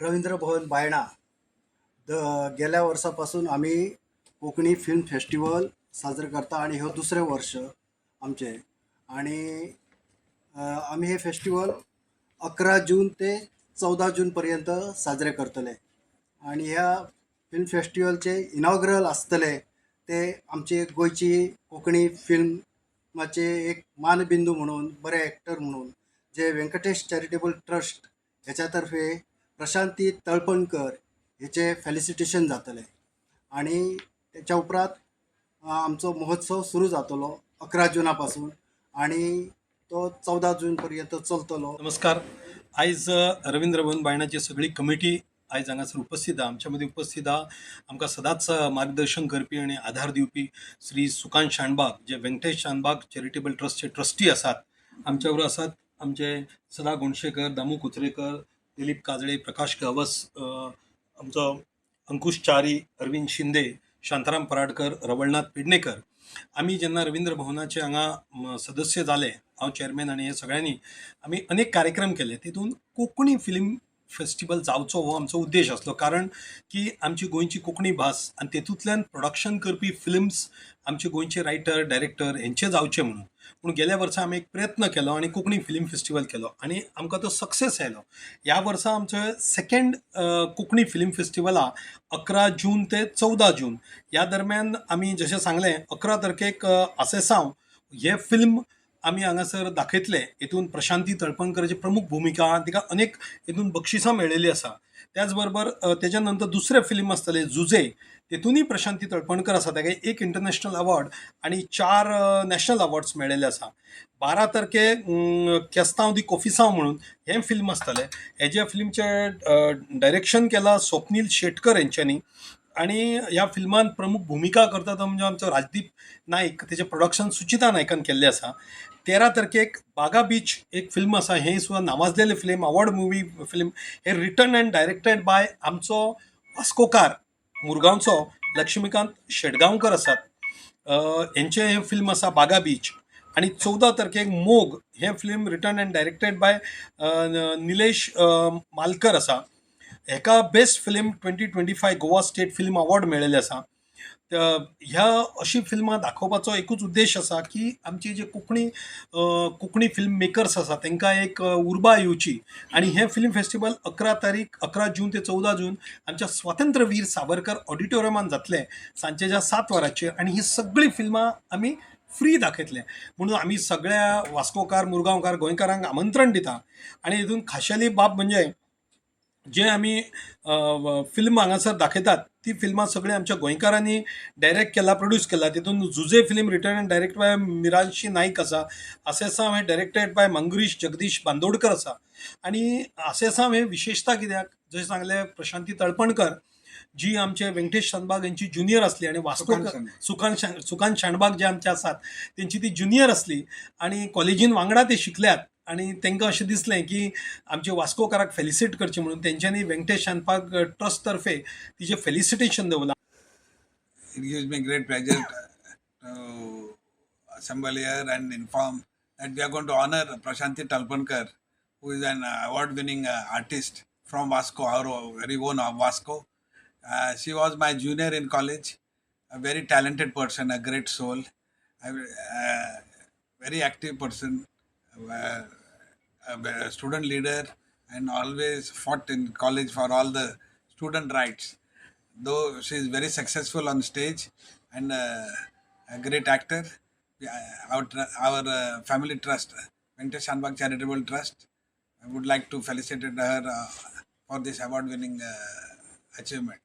रविंद्र भवन बायणा गेल्या वर्सा पासून आमी कोंकणी फिल्म फेस्टिवल साजरो करता आनी हो दुसरें वर्स आमचें. आनी आमी हें फेस्टिवल 11 जून ते 14 जून पर्यंत साजरे करतले. आनी ह्या फिल्म फेस्टिवलचे इनॉग्रल आसतले ते आमचे गोंयची कोंकणी फिल्माचे एक मानबिंदू म्हणून, बरे एक्टर म्हणून जे व्यंकटेश चॅरिटेबल ट्रस्ट हेच्या तर्फे प्रशांती तळपणकर हेचे फेलिसिटेशन जातले. आनी तेच्या उपरांत आमचो महोत्सव सुरू जातलो 11 जुना पासून आनी तो 14 जून पर्यंत चलतलो. नमस्कार. आयज रविंद्र भवन बायणाची सगळी कमिटी आयज हांगासर उपस्थित आहा. आमच्या मदीं उपस्थित आहा आमकां सदांच मार्गदर्शन करपी आनी आधार दिवपी श्री सुकांत शाणबाग, जे व्यंकटेश शानबाग चॅरिटेबल ट्रस्टचे ट्रस्टी आसात. आमच्या बरोबर आसात आमचे सदा गुणशेकर, दामू कुचरेकर, दिलीप काजळे, प्रकाश गावस, आमचो अंकुश च्यारी, अरविंद शिंदे, शांताराम पराडकर, रवळनाथ पेडणेकर. आमी जेन्ना रविंद्र भवनाचे हांगा सदस्य जाले, हांव चॅरमॅन आनी हे सगळ्यांनी आमी अनेक कार्यक्रम केले. तितून कोंकणी फिल्म फेस्टिवल जावचो हो आमचो उद्देश आसलो, कारण की आमची गोंयची कोंकणी भास आनी तेतूंतल्यान प्रोडक्शन करपी फिल्म्स आमचे गोंयचे रायटर डायरेक्टर हेंचे जावचे म्हणून. पूण गेल्या वर्सा आमी एक प्रयत्न केलो आनी कोंकणी फिल्म फेस्टिवल केलो आनी आमकां तो सक्सेस आयलो. ह्या वर्सा आमचो सेकेंड कोंकणी फिल्म फेस्टिवला 11 जून ते 14 जून ह्या दरम्यान आमी जशें सांगलें 11 तारखेक आसेसांव हें फिल्म आमी हांगासर दाखयतले. हितून प्रशांती तळपणकराची प्रमुख भुमिका, तिका अनेक हितून बक्षिसां मेळिल्लीं आसा. त्याच बरोबर तेच्या नंतर दुसरें फिल्म आसतलें जुजे, तेतूनय प्रशांती तळपणकर आसा, ताका एक इंटरनॅशनल अवॉर्ड आनी 4 नॅशनल अवॉर्ड्स मेळिल्ले आसा. 12 तारखेक केस्तांव दी कोफिसांव म्हणून हें फिल्म आसतलें. हेज्या फिल्मचें डायरेक्शन केलां स्वप्नील शेटकर हेंच्यांनी आनी ह्या फिल्मान प्रमुख भुमिका करता तो म्हणजे आमचो राजदीप नायक. तेचें प्रोडक्शन सुचिता नायकान केल्लें आसा. 13 तारखेक बागा बीच एक फिल्म आसा, हें सुद्दां नावाजलेलें फिल्म, अवॉर्ड मुवी फिल्म. हें रिटन एंड डायरेक्टेड बाय आमचो वास्कोकार मुरगांवचो लक्ष्मीकांत शेटगांवकर आसात. हेंचें हें फिल्म आसा बागा बीच. आनी 14 तारखेक मोग हें film written and directed by Nilesh Malkar आसा. हेका best film 2025 Goa state film award मेळिल्ले आसा. ह्या अशी फिल्मां दाखोवपाचो एकूच उद्देश आसा की आमची जे कोंकणी कोंकणी फिल्म मेकर्स आसा तांकां एक उर्बा येवची. आनी हें फिल्म फेस्टिवल 11 तारीख 11 जून ते 14 जून आमच्या स्वातंत्र्यवीर सावरकर ऑडिटोरियमान जातलें सांजेच्या 7 वरांचेर. आनी ही सगळीं फिल्मां आमी फ्री दाखयतले म्हणून आमी सगळ्या वास्कोकार, मुरगांवकार, गोंयकारांक आमंत्रण दिता. आनी हितून खाशेली बाब म्हणजे जे आमी फिल्म हांगासर दाखयतात ती फिल्मां सगळीं आमच्या गोंयकारांनी डायरेक्ट केला, प्रोड्यूस केला. तितून Juje film written and direct by Miranshi Naik आसा. आसेसांव हें डायरेक्टेड बाय मंगरीश जगदीश बांदोडकर आसा. आनी आसेसांव हें विशेशता कित्याक, जशें सांगलें प्रशांती तळपणकर जी आमचे व्यंकटेश शानबाग यांची ज्युनियर आसली आनी वास्को सुकांत शाणबाग जे आमचे आसात तेंची ती ज्युनियर आसली आनी कॉलेजीन वांगडा ते शिकल्यात. आनी तांकां अशें दिसलें की आमचे वास्कोकाराक फेलिसिट करचें म्हणून तेंच्यांनी व्यंकटेश शानबाग ट्रस्ट तर्फे तिचें फेलिसिटेशन दवरलां. It gives me great pleasure to assemble here and inform that we are going to honor Prashanti Talpankar, who is an award-winning artist from Vasco, our very own of Vasco. She was my junior in college, a very talented person, a great soul, a very active person, a student leader, and always fought in college for all the student rights. Though she is very successful on stage and a great actor, our family trust, Venkatesh Shanbhag Charitable Trust, I would like to felicitate her for this award-winning achievement.